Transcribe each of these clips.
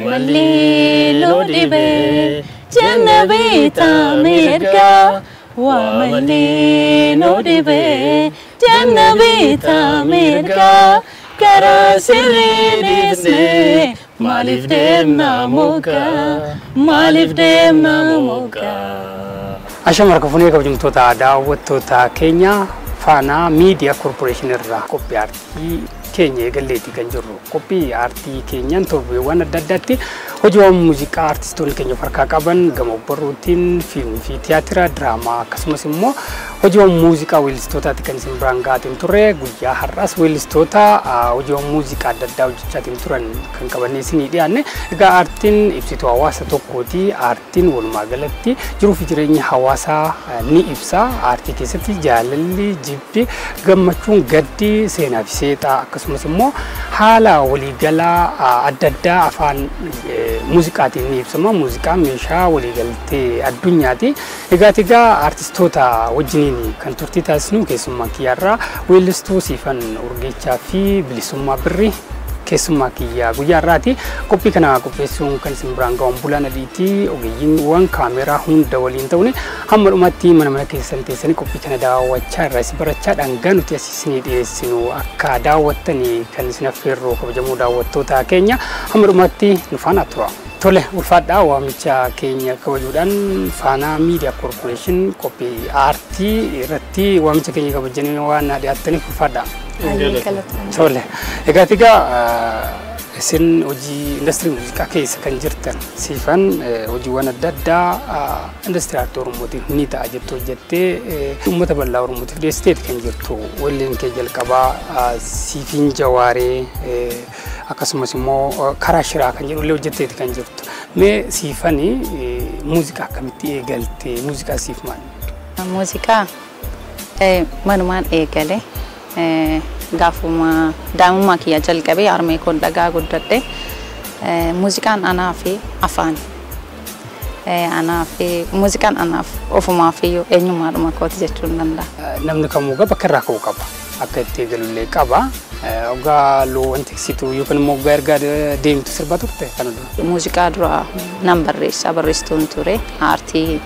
Malli nu dhibee jenna bitaa mirgaa. Waa malli nu dhibee jenna bitaa mirgaa. Karaa sirrii dhiisnee maaliif deemna mukaa? Maaliif deemna mukaa? Ashama harka fuunee kabajamtoota daawwattoota keenya Faanaa Miidiyaa Koorporeeshinii irraa qophii aartii keenya eegalleeti kan jirru. Qophii aartii keenyaan torbeewwan adda addaatti hojiiwwan muuziqaa aartistoonni keenya of harkaa qaban gama barruutiin fiilmii fi tiyaatira, diraamaa akkasumas immoo hojiiwwan muuziqaa weellistootaati kan isin biraan ga'aatiin turre. Guyyaa har'aas weellistoota hojiiwwan muuziqaa adda addaa hojjechaatiin turan kan qabannee isinii dhiyaanne. Egaa aartiin ibsituu hawaasa tokkooti. Aartiin walumaa galatti jiruu fi jireenya hawaasaa ni ibsa. Aartii keessatti jaalalli, jibbi, gammachuun, gaddi, seenaa fi seexaa akkasumas immoo haala waliigalaa adda addaa afaan muuziqaatiin ni ibsama. Muuziqaan meeshaa waliigaltee addunyaati. Egaa aartistoota wajjiniin kan turtii taasisnu keessummaa kiyyaarraa weellistuu Siifan Urgeechaa fi Bilisummaa Birrii keessummaa kiyyaa guyyaa har'aati. Qophii kana qopheessuun kan isin biraan ga'uun Bulaan Adiitii ogeeyyiiwwan kaameraa hunda waliin ta'uun hamma dhumaatti mana mana keessan teessanii qophii kana daawwachaa irraa isin barachaa dhangaa nuti asii isinii dhiyeessinu akka daawwattanii kan isin affeerru kabajamoo daawwattoota keenya hamma dhumaatti nu faana tura. Tole, ulfaadhaa waamicha keenya kabajuudhaan Faanaa Miidiyaa Koorporeeshin qophii aartii irratti waamicha keenya kabajanii waan dhiyaattaniif ulfaadhaa. Tole, egaa isin hojii industirii muuziqaa keessa kan jirtan Siifan hojiiwwan adda addaa industirii aartii Oromootiif ni ta'a jettu hojjettee uummata bal'aa Oromootiif dhiyeessiteeti kan jirtu. Walleen kee jalqabaa Siifiin Jawaaree akkasumas immoo karaa shiraa kan jedhu illee hojjetteeti kan jirtu. Mee Siifani muuziqaa akkamitti eegalte? Muuziqaa siif maali? Muuziqaa manumaan eegale. Gaafuma daa'imummaa kiyya jalqabee harmee koon dhagaa guddadhe. Muuziqaan anaa fi afaan. Anaa fi muuziqaan anaaf ofumaaf iyyuu eenyummaadhuma kooti jechuun danda'a. Namni kamuu bakka irraa ka'uu qaba. Akka itti eegalullee qaba. Ogaa loowwan tiksitu yookaan immoo ogaa ergaa deemtu sirbaa turte kana dura? Muuziqaa dura nan barreessa, barreessituun ture. Aartii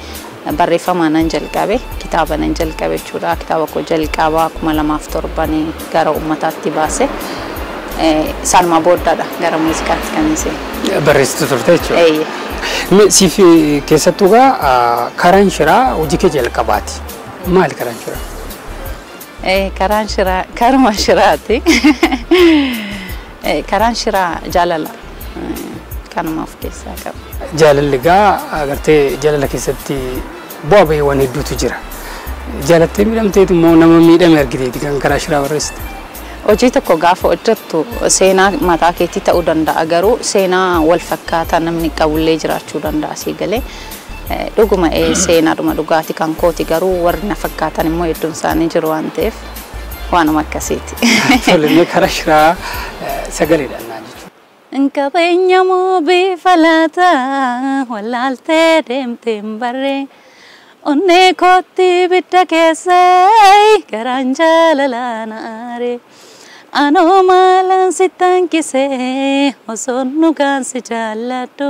barreeffamaa nan jalqabe, kitaaba nan jalqabe jechuudha. Kitaaba koo jalqabaa 2007 gara uummataatti baase. Isaanuma booddaadha gara muuziqaatti kan isin. Barreessituu turte jechuudha? Eeyyee. Siif keessattuu egaa karaan shiraa hojii kee jalqabaati. Maali karaan shiraa? Karaan shiraa karuma shiraati. Karaan shiraa jaalala kanuma of keessaa qaba. Jaalalli egaa agartee jaalala keessatti bu'aa bahiiwwan hedduutu jira. Jaalattee miidhamteetu immoo nama miidhame argiteeti kan karaa shiraa barreessite? Hojii tokko gaafa hojjettu seenaa mataa keetii ta'uu danda'a garuu seenaa wal fakkaataa namni qabullee jiraachuu danda'a sii galee. Dhuguma seenaadhuma dhugaatii kan kooti garuu warri na fakkaatan immoo hedduun isaanii jiru waan ta'eef waanuma akkasiiti. Tole, mee karaa shiraa sagaleedhaan naa jechuudha. Qabeenya moo bifa laataa wallaaltee deemtee hin barree. Onnee kootti ibidda keessee garaan jaalalaa na aaree. Anoo maalaan si tankisee osoo dhugaan si jaalladhu.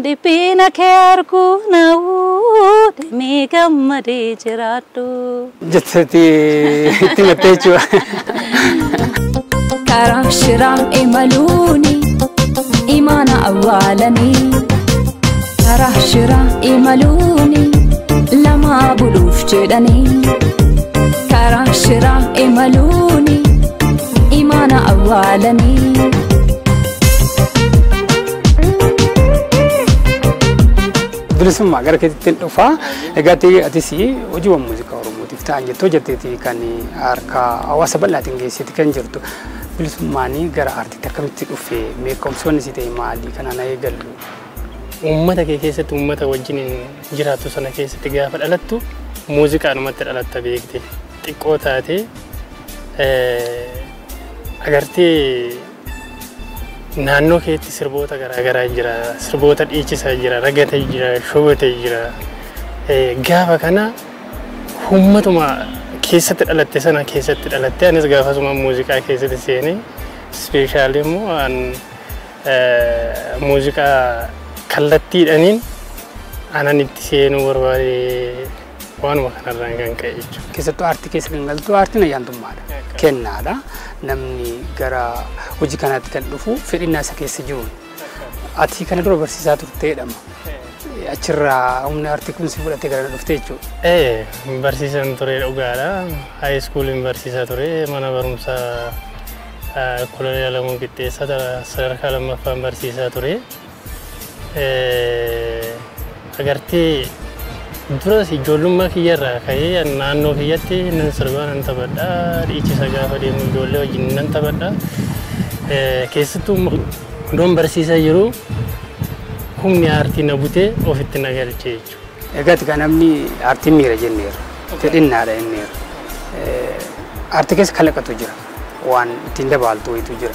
Dhiphina kee arguu naawuu deemee gammadee jiraadhu. Jetteeti itti himattee jechuudha. Karaa shiraa imaluuni imaana awwaalanii. Karaa shiraa imaluuni lamaa buluuf jedhanii. Karaa shiraa imaluuni imaana awwaalanii. Bilisummaa gara keetti dhufaa. Egaa atis hojiiwwan muuziqaa Oromootiif ta'an jettee hojjetteeti kan harka hawaasa bal'aatiin geessiti kan jirtu. Bilisummaan gara aartiitti akkamitti dhufe? Beekumsoonni si ta'e maali? Kanaan eegallu. Uummata kee keessatti uummata wajjin jiraattu sana keessatti gaafa dhalattu muuziqaanumatti dhalatta beekte. Xiqqoo taatee agartee naannoo keetti sirboota garaagaraa jira, sirboota dhiichisaa jira, ragata jira, shobata jira. Gaafa kana uummatuma keessatti dhalatte sana keessatti dhalatte anis gaafasuma muuziqaa keessatti seenee ispeeshaalii immoo an Muuziqaa kallattiidhaniin anan itti seenuu barbaade waanuma kanarraan kan ka'e jechuudha. Keessattuu aartii keessa kan galtu aartiin ayyaantummaadha. Kennaadha. Namni gara hojii kanaatti kan dhufu fedhinnaa isa keessa jiruun. Ati kana dura barsiisaa turteedhama. Achirraa humna aartii kun si fudhatee gara dhufte jechuudha. Barsiisaan ture dhugaadha. High schooliin barsiisaa ture, mana barumsaa Koloneel Alamuu Qixxeessaa sadarkaa lammaffaan barsiisaa ture. Agartee duras ijoollummaa kiyyarraa ka'ee naannoo kiyyatti nan sirbaa, nan taphadhaa, dhiichisa gaafa deemu ijoollee wajjin nan taphadhaa. Keessattuu odoon barsiisaa jiru humni aartii na butee ofitti na galche jechuudha. Egaa kan namni aartiin miira jenneera. Fedhinnaadha jenneera. Aartii keessa kalaqatu jira. Waan ittiin dabaaltu wayitu jira.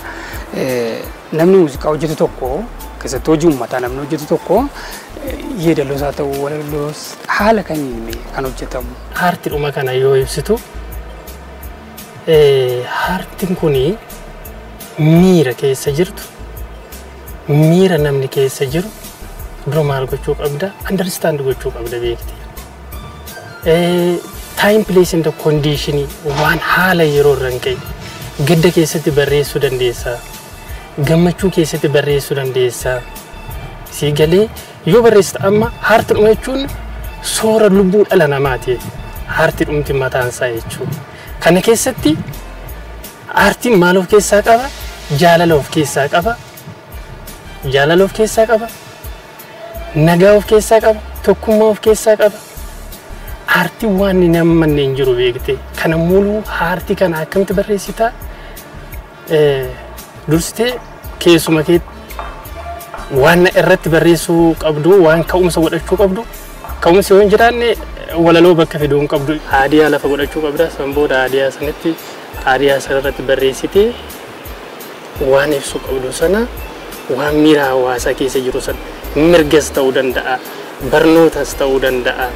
Namni muuziqaa hojjetu tokko, keessattuu hojii uummataa namni hojjetu tokko, yeedaloos haa ta'u walaloos, haala kamiin kan hojjetamu? Aartiidhuma kana yoo ibsitu, aartiin kuni miira keessa jirtu, miira namni keessa jiru dura maal gochuu qabda? Understand gochuu qabda beekti. Time, place and condition, waan haala yeroo irra hin ka'e. Gadda keessatti barreessuu dandeessa. Gammachuu keessatti barreessuu dandeessa. Sii galee yoo barreessite amma aartiidhuma jechuun soora lubbuu dhala namaati. Aartiidhumti mataan isaa jechuudha. Kana keessatti aartiin maal of keessaa qaba? Jaalala of keessaa qaba. Jaalala of keessaa qaba. Nagaa of keessaa qaba. Tokkummaa of keessaa qaba. Aartiin waan inni hammanne hin jiru beekte. Kana muluu aartii kana akkamitti barreessitaa? Dursitee keessuma keetti waan irratti barreessuu qabdu, waan ka'umsa godhachuu qabdu, ka'umsi yoo hin jiraanne walaloo bakka fiduu hin qabdu. Idea lafa godhachuu qabda. San booda idea sanatti, idea sanarratti barreessitee waan ibsuu qabdu sana, waan miira hawaasaa keessa jiru sana, mirgas ta'uu danda'a, barnootas ta'uu danda'a,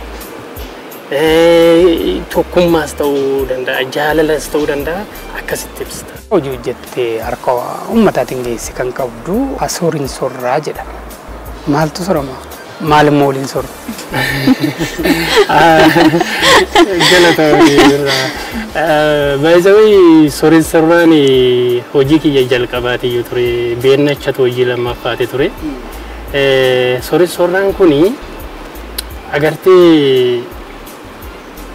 tokkummaas ta'uu danda'a, jaalalas ta'uu danda'a, akkasitti ibsita. Hojii hojjettee harka uummataatiin geesse kan qabdu Sooriin Sorraa jedha. Maaltu sorama? Maal immoo waliin soru? Baay'ee Sooriin Sorraan hojii kiyya jalqabaatiyyuu ture. Beennachatu hojii lammaffaati ture. Sooriin Sorraan kuni agartee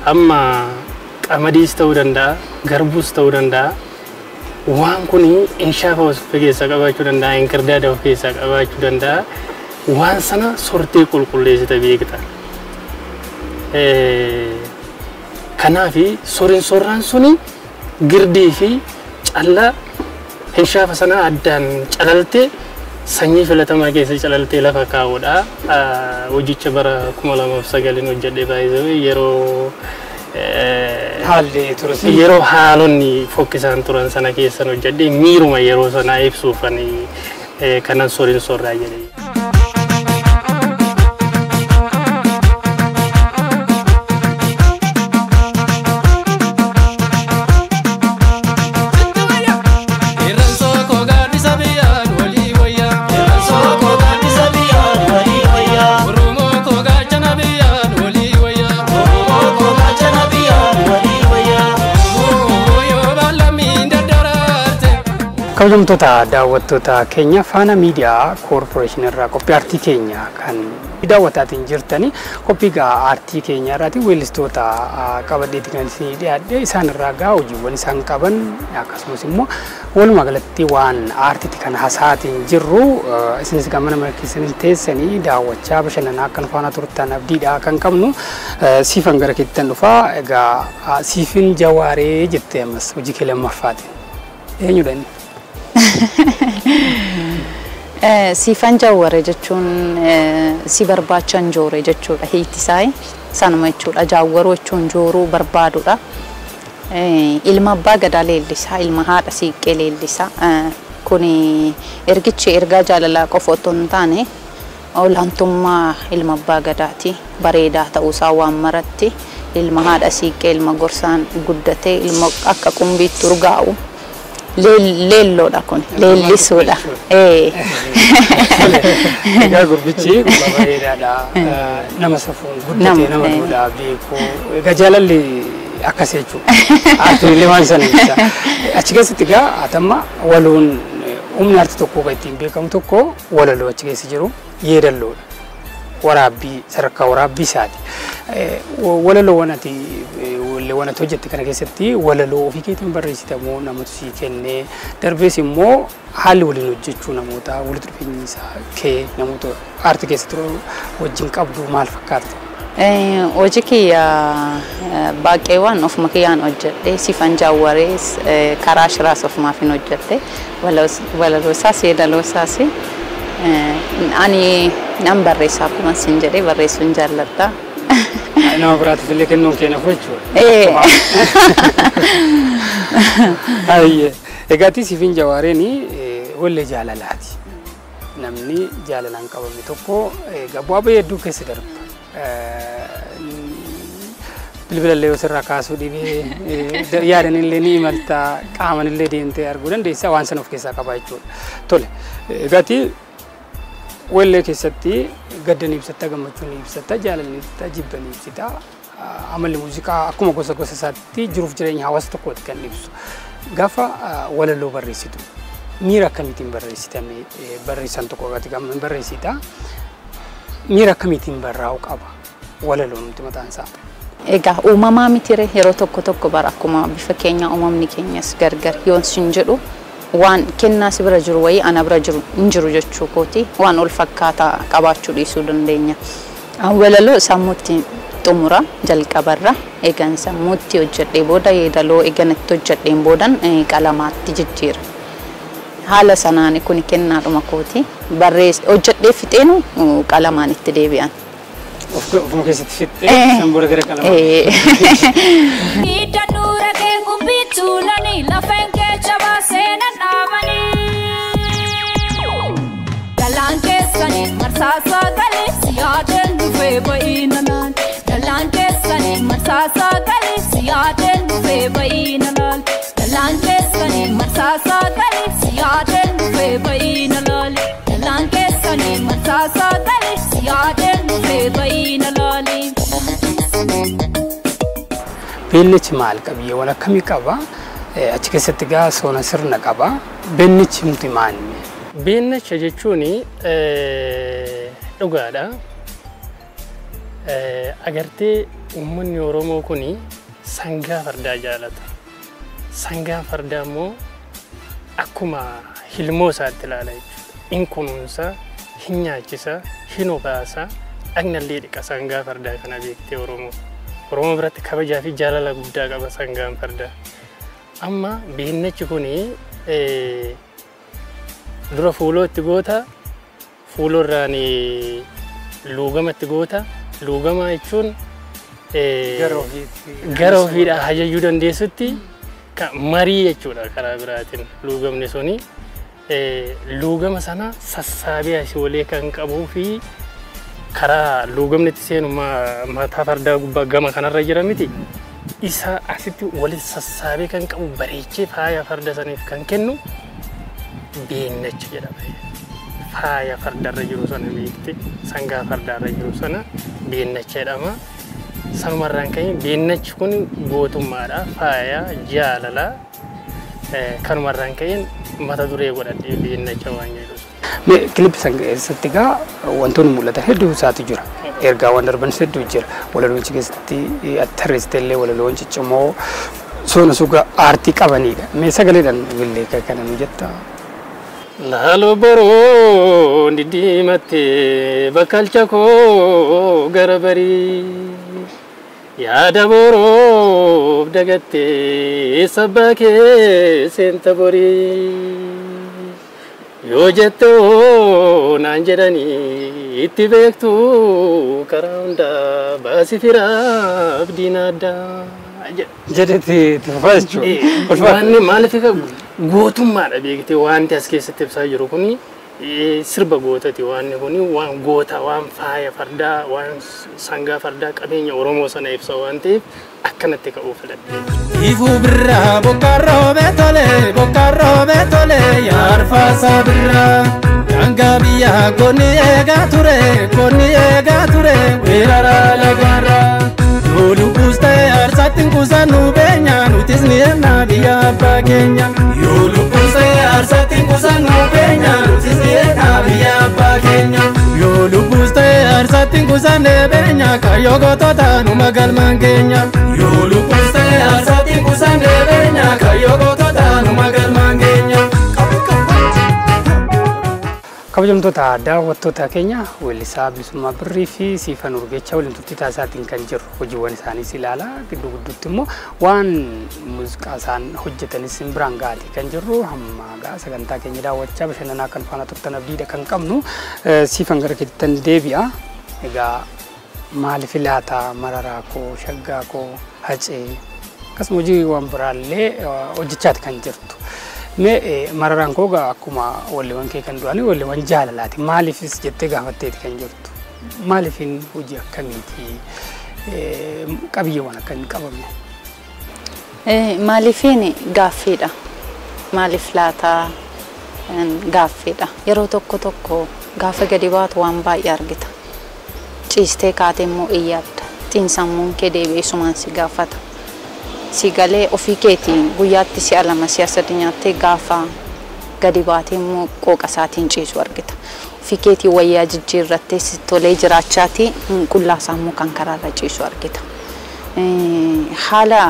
amma qamadiis ta'uu danda'a, garbuus ta'uu danda'a. Waan kuni inshaafa of keessaa qabaachuu danda'a, inkirdaada of keessaa qabaachuu danda'a. Waan sana sortee qulqulleessita beekta. Kanaafi Sooriin Sorraan suni girdii fi callaa hinshaafa sana addaan calaltee, sanyii filatamaa keessa calaltee lafa kaa'uudha. Hojicha bara 2009 hojjedhe baay'ee yeroo Haalli ture. Yeroo haalonni fokkisaan turan sana keessan hojjedhe, miiruma yeroo sanaa ibsuufan kanan Sooriin Sorraa jedhe. Kabajamtoota daawwattoota keenya Faana Miidiyaa Koorporeeshinii irraa qophii aartii keenya kan daawwataatiin jirtani, qophii gaa aartii keenya irraati weellistoota qabadheeti kan isinii dhiyaadhe. Isaan irraa gaa hojiiwwan isaan qaban, akkasumas immoo walumaa galatti waan aartiitti kan haasa'aatiin jirru. Isinis gama mana keessanii teessanii daawwachaa bashannanaa akka nu faana turtan abdiidha kan qabnu. Siifan, gara keettan dhufaa. Egaa Siifin Jawaaree jettee ammas hojii kee lammaffaatiin eenyudha inni? Siifan Jawware jechuun si barbaachan joore jechuudha hiikti isaa, sanuma jechuudha. Jaawwaruu jechuun jooruu barbaaduudha. Ilma abbaa gadaa leellisaa, ilma haadha siiqqee leellisaa. Kuni ergichi ergaa jaalalaa qofa otoo hin taane olaantummaa ilma abbaa gadaati. Bareedaa ta'uusaa waan maratti, ilma haadha siiqqee, ilma gorsaan guddatee, ilma akka qumbiitti urgaa'u. Leelloodha kun leellisuudha. Egaa gurbichi gurbaa bareedaadha. Nama safuun guddatee nama duudhaa beeku. Egaa jaalalli akkas jechuudha. Aartiin illee waan sana ibsa. Achi keessatti egaa atamma waloon humni aartii tokkoo kan ittiin beekamu tokko walaloo achi keessa jiru yeedalloodha. Waraabbii sadarkaa waraabbii isaati. Walaloowwan ati walleewwan ati hojjette kana keessatti walaloo ofii keetiin barreessita moo namatu sii kennee darbees immoo haalli waliin hojjechuu namoota walitti dhufeenyi isaa kee namoota aartii keessatti wajjin qabdu maal fakkaata? Hojii kiyya baaqeewwan ofuma kiyyaan hojjedhe sifan jaawwarees karaa shiraas ofumaaf hin hojjedhe walaloosaas yeedaloosaas ani nan barreessa akkuma sin jedhee barreessuun jaalladha. Nama biraatiif illee kennuun kee nafu jechuudha. Egaa Siifin Jawaareen wallee jaalalaati. Namni jaalalaan qabame tokko egaa bu'aa bahii hedduu keessa darba. Bilbila illee yoo sirraa kaasuu dhibee yaadan illee ni imalta qaaman illee deemtee arguu dandeessa waan sana of keessaa qaba jechuudha. Tole egaa wallee keessatti gadda ni ibsatta, gammachuu ni ibsatta, jaalala ni ibsatta, jibba ni ibsita. Amalli muuziqaa akkuma gosa gosa isaatti jiruuf jireenya hawaasa tokkooti kan ibsu. Gaafa walaloo barreessitu miira akkamiitiin barreessitame barreessan tokko irratti gaafa barreessita miira akkamiitiin barraa'uu qaba walaloon nuti mataan isaa. Egaa uumamaa mitire yeroo tokko tokko bara akkuma bifa keenya uumamni keenyas gargar yoon sin jedhu waan kennaa si bira jiru wayii ana bira jiru hin jiru jechuu kooti waan ol fakkaataa qabaachuu dhiisuu dandeenya. Walaloo sammuutti xumura jalqabarra eegan sammuutti hojjedhee booda yeedaloo eegan itti hojjedheen boodan qalamaatti jijjiira. Haala sanaan kun kennaadhuma kooti barreess hojjedhee fixeenu qalamaan itti deebi'an. Ofuma keessatti fixee san booda gara qalamaa. Hidda dura kee qubbii tuulanii lafeen kee jabaa seenan dhaabanii. Dalaan keessanii marsaa sagalee siyaadeen dhufee ba'iinanaan. Dalaan keessanii marsaa sagalee siyaadeen dhufee ba'iinanaan. Dalaan keessanii marsaa sagalee siyaadeen dhufee ba'iinanaan. Dalaan keessanii marsaa sagalee siyaadeen dhufee ba'iinanaan. Beennichi maal qabiyyeewwan akkamii qaba? Achi keessatti egaa soona sirna qaba. Beennichi nuti maali? Beennicha jechuun dhugaadha. Agartee uummanni Oromoo kun sangaa fardaa jaalata. Sangaa fardaa immoo akkuma hilmoo isaatti ilaala jechuudha. In kunuunsa, hin nyaachisa, hin obaasa, dhagnallee dhiqa sangaa fardaa kana beektee Oromoo. Oromoo biratti kabajaa fi jaalala guddaa qaba sangaan fardaa. Amma beennichi kun dura fuuloo itti goota, fuuloo irraan luugama itti goota. Luugama jechuun gara ofiidhaa ajajuu dandeessutti marii jechuudha karaa biraatiin luugamni suni. Luugama sana sassaabee asii olee kan qabuu fi karaa luugamni itti seenu mataa fardaa gubbaa gama kanarra jira miti. Isa asitti walitti sassaabee kan qabu bareechee faaya farda saniif kan kennu beennacha jedhama. Faaya fardarra jiru sana beekte sangaa fardarra jiru sana beennacha jedhama. Sanumarraan ka'ee beennachi kun gootummaadha, faaya, jaalala kanumarraan ka'een mata duree godhadhee beennacha waan jedhu. Kilippi san keessatti egaa wantoonni mul'atan hedduu isaatu jira. Ergaawwan darban hedduu jira. Walaloon keessatti tarreessite illee walaloon ciccimoo soona suga aartii qabanidha. Mee sagaleedhaan illee kana nu jetta. Laaloo boroo diddiimattee bakkalcha koo gara barii yaada boroof dagattee sabbaa kee seenta borii yoo jette hoo naan jedhanii itti beektu karaa hundaa baasi firaaf diina addaa. Jedhetti itti fufaa jechuudha. Wanni maaliif gootummaadha beektee wanti as keessatti ibsaa jiru kuni sirba gootati wanni kuni waan goota waan faaya fardaa waan sangaa fardaa qabeenya Oromoo sana ibsa waan ta'eef akkanatti ka'uu filadhe. Ifuu birraa bokkaan roobee tole bokkaan roobee tole yaarfaasaa birraa. Daangaa biyyaa goonni eegaa ture goonni eegaa ture weerara lagaarraa. Yoo lubbuus ta'e aarsaatti hin kuusannu beenya nutis ni ennaa biyya abbaa keenya. Yoo lubbuus ta'e aarsaatti hin kuusannu beenya nutis ni ennaa biyya abbaa keenya. Yoo lubbuus ta'e aarsaatti hin kuusanne beenya kaayyoo gootota numa galmaan keenya. Yoo lubbuus ta'e aarsaatti hin kuusanne beenya kaayyoo gootota numa galmaan keenya. Kabajamtoota daawwattoota keenya weellisaa Bilisummaa Birrii fi Siifan Urgeechaa waliin turtii taasisaatiin kan jirru hojiiwwan isaaniis ilaalaa gidduu gidduutti immoo waan muuziqaa isaan hojjetanis biraan ga'aatii kan jirru hamma gaa sagantaa keenya daawwachaa bashannanaa kan faana turtan abdiidha kan qabnu Siifan gara keettan deebi'a. Egaa maaliif laata mararaa koo shaggaa koo hacee akkasuma hojiiwwan biraallee hojjechaati kan jirtu. Mee mararaan koo gaa akkuma walleewwan kee kan duraanii walleewwan jaalalaati. Maaliifis jettee gaafatteeti kan jirtu? Maaliifin hojii akkamiiti? Qabiyyeewwan akkamii qabamne? Maaliifin gaaffiidha. Maaliif laataa gaaffiidha. Yeroo tokko tokko gaafa gadi baatu waan baay'ee argita. Ciistee kaatee immoo iyyaadda. Xiinsammuun kee deebi'ee sumaan si gaafata. Si galee ofii keetiin guyyaatti si'a lama si'a sadi nyaattee gaafa gadi baatee immoo qooqa isaatiin ciisu argita. Ofii keetiin wayyaa jijjiirrattee si tolee jiraachaatii qullaa isaa immoo kan karaarra ciisu argita. Haala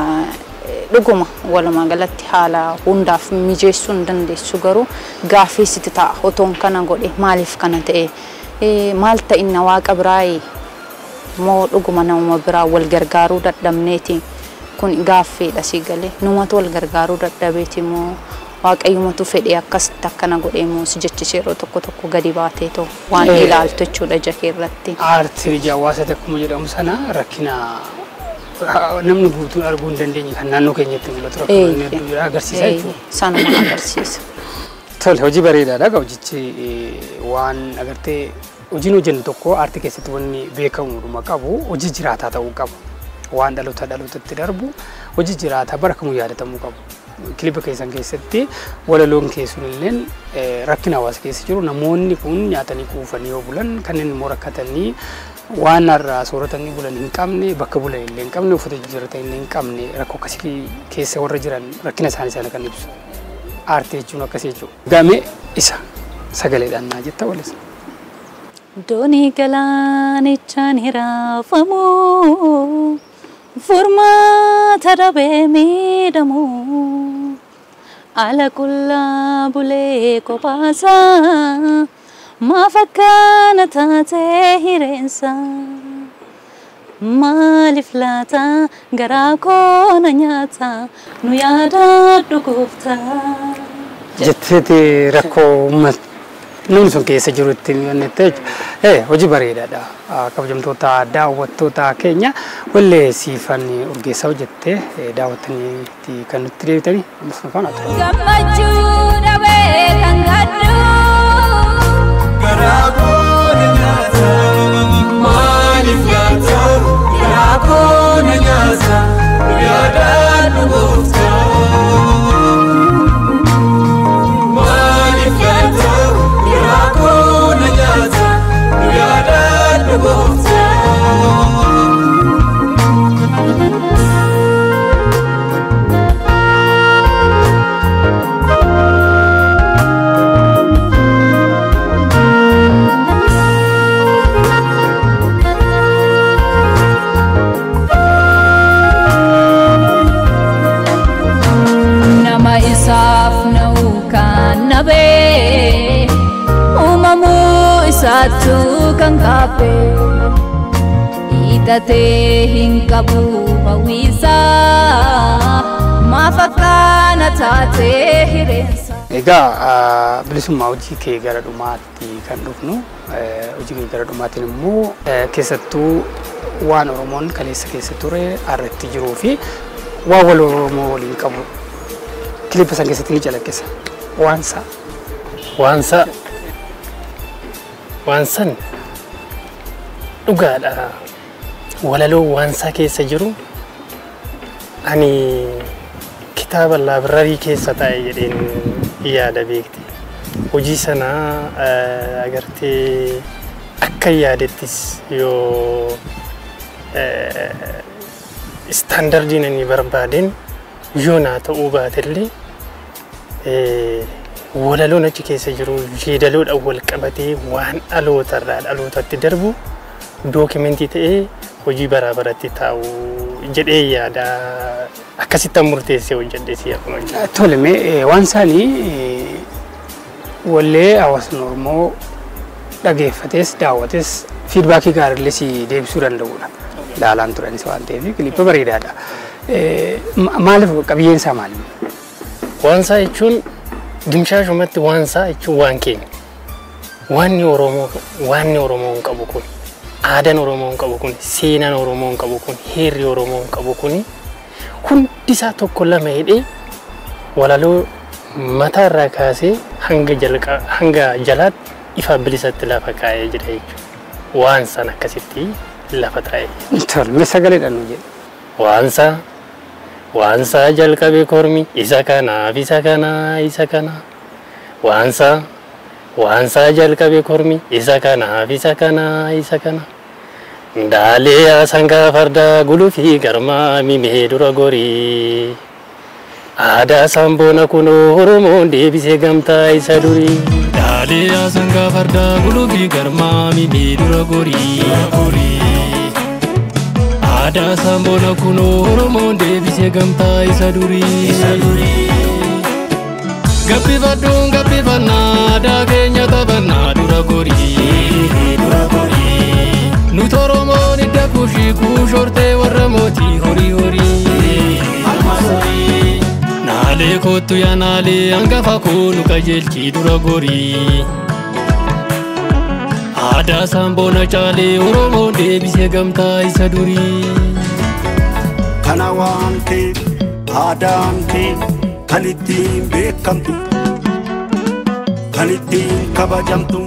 dhuguma walumaa galatti haala hundaaf mijeessuu hin dandeessu garuu gaaffii sitti ta'a otoon kana godhe maaliif kana ta'e maal ta'inna waaqa biraayee moo dhuguma namuma biraa wal gargaaruu dadhabneeti. Kun gaaffiidha si galee numatu wal gargaaruu dadhabeeti moo waaqayyumatu fedhee akkasitti akkana godhee moo si jechisee yeroo tokko tokko gadi baatee too waan ilaaltu jechuudha ija kee irratti. Aartiin ija hawaasaati akkuma jedhamu sana rakkina namni guutuun arguu hin dandeenye kan naannoo keenyatti mul'atu rakkoo hedduu agarsiisa jechuudha. Sanuma agarsiisa. Tole hojii bareedaadha hojichi waan agartee hojiin hojjennu tokko aartii keessatti wanni beekamu qabu hojii jiraataa ta'uu qabu. Waan dhaloota dhalootatti darbu hojii jiraataa bara kamuu yaadatamuu qabu. Kilipa keessan keessatti walaloon keessun illeen rakkina hawaasa keessa jiru namoonni kun nyaatanii quufanii yoo bulan kanneen immoo rakkatanii waan har'aa sooratanii bulan hin qabne bakka bulan illee hin qabne uffata jijjiirratan illee hin qabne rakkoo akkasii keessa warra jiran rakkina isaanii sana kan ibsu. Aartii jechuun akkasii jechuudha. Gamee isa sagaleedhaan naa jetta waleessa. Doonii galaanichaan hiraafamu furmaata dhabee miidhamu ala qullaa bulee kophaasaa maaf akkana taatee hireensa maaliif laata garaa koo na nyaata nu yaadadhu gooftaa. Jetteeti rakkoo uummata namni sun keessa jiru ittiin jennette hojii bareedaadha. Kabajamtoota daawwattoota keenya wallee Siifan Urgeessaa hojjettee daawwattanii kan nutti deebitanii ammas nu faana tura. Gammachuu dhabee kan gaddu garaa koo na nyaata maaliif laata garaa koo na nyaata nu yaadadhu gooftaa. Maaliif laata garaa koo na nyaata nu yaadadhu gooftaa. Nama isaaf na'u kan nabee uumamuu isaatu kan kaafe hiixatee hin qabu hawwiisaa maaf akkana taatee hireensa. Egaa bilisummaa hojii kee gara dhumaatti kan dhufnu hojii kee gara dhumaatiin immoo keessattuu waan Oromoon kaleessa keessa ture har'atti jiruu fi waan wal Oromoo waliin qabu kilipa san keessatti ni calaqqisa. Waansa. Waansa. Waansan dhugaadha. Walaloo waansaa keessa jiru ani Kitaaba library keessa taa'e jedheen yaada beekti. Hojii sana agartee akka yaadettis yoo standardiin inni barbaadeen yoo naa ta'uu baatellee, walaloon achi keessa jiru yeedaloodhaan wal qabatee waan dhalootarraa dhalootatti darbu document ta'ee hojii baraa baratti taa'u jedhee yaada, akkasitti murteessee hojjedhe si akkuma jiru. Tole, mee waan isaanii wallee hawaasni Oromoo dhageeffates daawwates feedback gaariillee si deebisuu danda'udha. Ilaalaan turanis waan ta'eef clip bareedaadha. Maaliif, qabiyyeen isaa maali? Waan isaa jechuun dimshaashumatti waan isaa jechuun waan keenya. Waanni Oromoo, waanni Oromoon qabu kun, aadaan Oromoon qabu kun, seenaan Oromoon qabu kun, heerri Oromoon qabu kun hundi isaa tokko lama hidhee walaloo mataa irraa kaasee hanga jalqa hanga jalaatti ifa bilisatti lafa kaa'ee jira jechuudha. Waan san akkasitti lafa taa'ee. Tole, mee sagaleedhaan nu jedhe. Waansaa waansaa jalqabe kormi isa kanaaf isa kana isa kana. Waansaa waansaa jalqabe kormi isa kanaaf isa kana isa kana. Daalee sangaa fardaa gulufii garmaa mimee dura gorii. Aadaa samboona kunoo Oromoon deebisee gamtaa isa durii. Daalee sangaa fardaa gulufii garmaa mimee dura gorii. Aadaa samboona kunoo Oromoon deebisee gamtaa isa durii. Gabbifadhuun gabbifannaa, aadaa keenya taphannaa, dura gorii. Nuti Oromoon hidda kuushii kuushortee warra mootii horii horii. Naalee kottu yaa naalee hangafa koo nu qajeelchii, dura gorii. Aadaa samboona caalee Oromoon deebisee gamtaa isa durii. Kana waan kee, aadaan kee kan ittiin beekamtu, kan ittiin kabajamtu.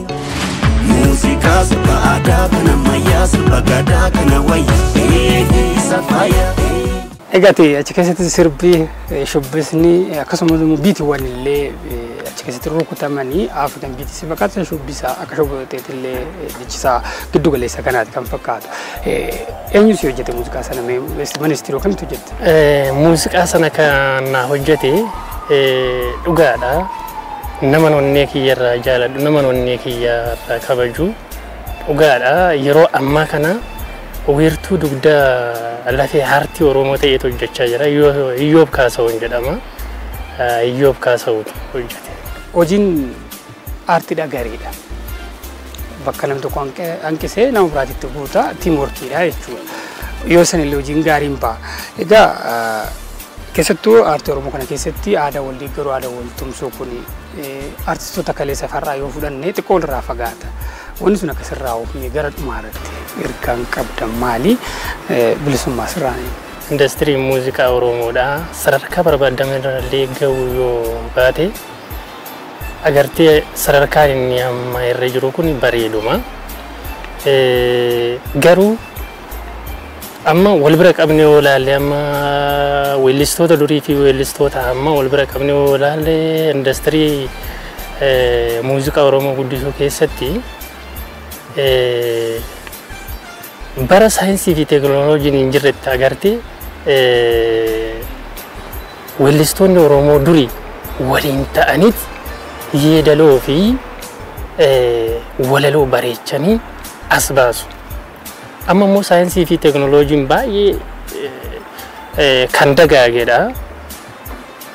Muuziqaa sirba aadaa kan ammayyaa, sirba gadaa kana wayya isa faaya. Egaa achi keessatti sirbi, shubbisni, akkasumas immoo beatiiwwan illee achi keessatti rukutamanii African beat si fakkaata, shubbisa akka shubbiseet illee jechisaa giddu galeessa kanaati kan fakkaatu. Eenyu si hojjete muuziqaa sana? Mee mana istiiroo kamitti hojjette? Muuziqaa sana kan na hojjete dhugaadha. Nama onnee kiyyarraa jaaladhu, nama onnee kiyyarraa kabaju dhugaadha. Yeroo ammaa kana wiirtuu dugdaa lafee aartii Oromoo ta'etu hojjechaa jira. Iyyoob Kaasa'uun jedhama. Iyyoob Kaasa'uutu hojjete. Hojiin aartiidha gareedha. Bakka namni tokko hanqisee nama biraatitti guutaa, teamworkiidha jechuudha. Yoo sanillee hojiin gaariin ba'a. Egaa keessattuu aartii Oromoo kana keessatti aadaa wal deeggaruu, aadaa wal tumsuu kun aartistoota kaleessa farraa yoo fudhanne xiqqoo walirraa fagaata. Wanni sun akka sirraa oofne gara dhumaa irratti ergaan qabdan maali? Bilisummaa sirraa. Indastiriin muuziqaa Oromoodha. Sadarkaa barbaadame irrallee ga'u yoo baate, agartee sadarkaan inni amma irra jiru kun bareeduma. Garuu amma wal bira qabne yoo ilaalle, amma weellistoota durii fi weellistoota amma wal bira qabne yoo ilaalle, indastirii muuziqaa Oromoo guddisuu keessatti bara saayinsii fi teekinooloojiin hin jirretti agartee weellistoonni Oromoo durii waliin ta'aniit yeedaloo fi walaloo bareechanii as baasu. Amma immoo saayinsii fi teekinooloojiin baay'ee kan dagaagedha.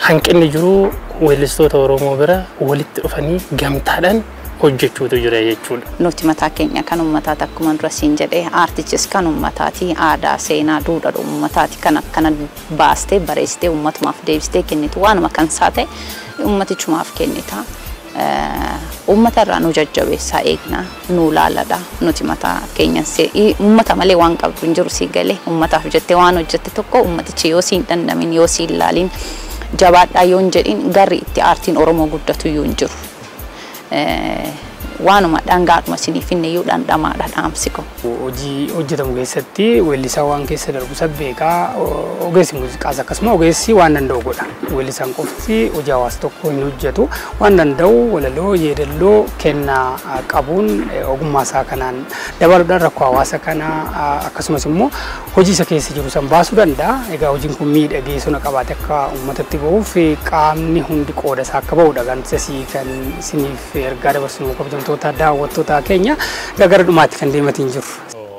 Hanqinni jiru weellistoota Oromoo bira walitti dhufanii gamtaadhaan hojjechuutu jira jechuudha. Nuti mataa keenya kan uummataati, akkuma dura siin jedhee, aartichis kan uummataati, aadaa, seenaa, duudhaa uummataati. Kan akkana baastee bareessitee uummatumaaf deebistee kennitu, waanuma kan isaa ta'e uummatichumaaf kennita. Uummata irraa nu jajjabeessaa eegna, nu laaladha. Nuti mataa keenya uummata malee waan qabdu hin jiru, sii galee? Uummataaf jettee waan hojjette tokko uummatichi yoo siin dandamin, yoo siin laalin, jabaadhaa yoo hin jedhin, garri itti aartiin Oromoo guddatu iyyuu hin jiru. Waanuma dhangaadhuma isiniif inni iyyuu dhandhamaadha dhaamsi kun. Hojii hojjetamu keessatti weellisaa waan keessa darbu sabbeekaa, ogeessi muuziqaas akkasuma ogeessi waan danda'u godha. Weellisaan qofti hojii hawaasa tokko hin hojjetu. Waan danda'u walaloo, yeedalloo kennaa qabuun ogummaa isaa kanaan dabaluudhaan rakkoo hawaasa kanaa akkasumas immoo hojii isa keessa jiru san baasuu danda'a. Egaa hojiin kun miidhagee sona qabaate akka uummatatti bahuuf qaamni hundi qooda isaa akka bahudha. Kan kan isiniif ergaa dabarsinu kabajamtoota daawwattoota keenya egaa gara dhumaatti kan deematiin jiru.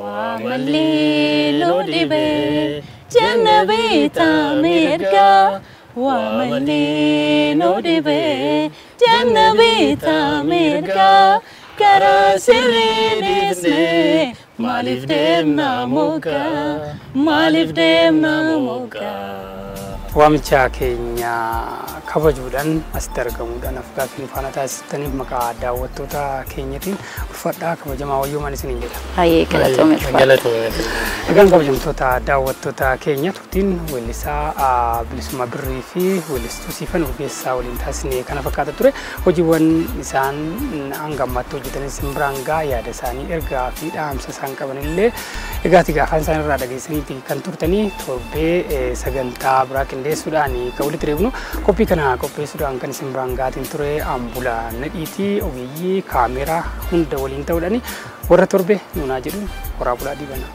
Waa malee nu dhibee jenna bitaa mirgaa. Waa malee nu dhibee jenna bitaa mirgaa. Karaa sirrii dhiisnee maaliif deemna mukaa? Maaliif deemna mukaa? Waamicha keenya kabajuudhaan asitti argamuudhaan afgaaffii nu faana taasistaniif maqaa daawwattoota keenyatiin ulfaadhaa, kabajamaa, wayyoomaan isiniin jedha. Baay'ee galatoome, ulfaadha. Egaan kabajamtoota daawwattoota keenya, turtiin weellisaa Bilisummaa Birrii fi weellistuu Siifan Urgeessaa waliin taasisne kana fakkaata ture. Hojiiwwan isaan hanga ammaatti hojjetanis biraan gaa yaada isaanii, ergaa fi dhaamsa isaan qaban illee egaati gaafaan isaan irraa dhageessaniiti kan turtanii. Torbee sagantaa biraa qindeessuudhaan kan walitti deebinu. Qophii kana qopheessuudhaan kan isin biraan gaatiin ture Ambulaa Nadhiitii, ogeeyyii kaameraa hunda waliin ta'uudhaan warra torbe nuunaa jedhu horaa bulaa dhiibana.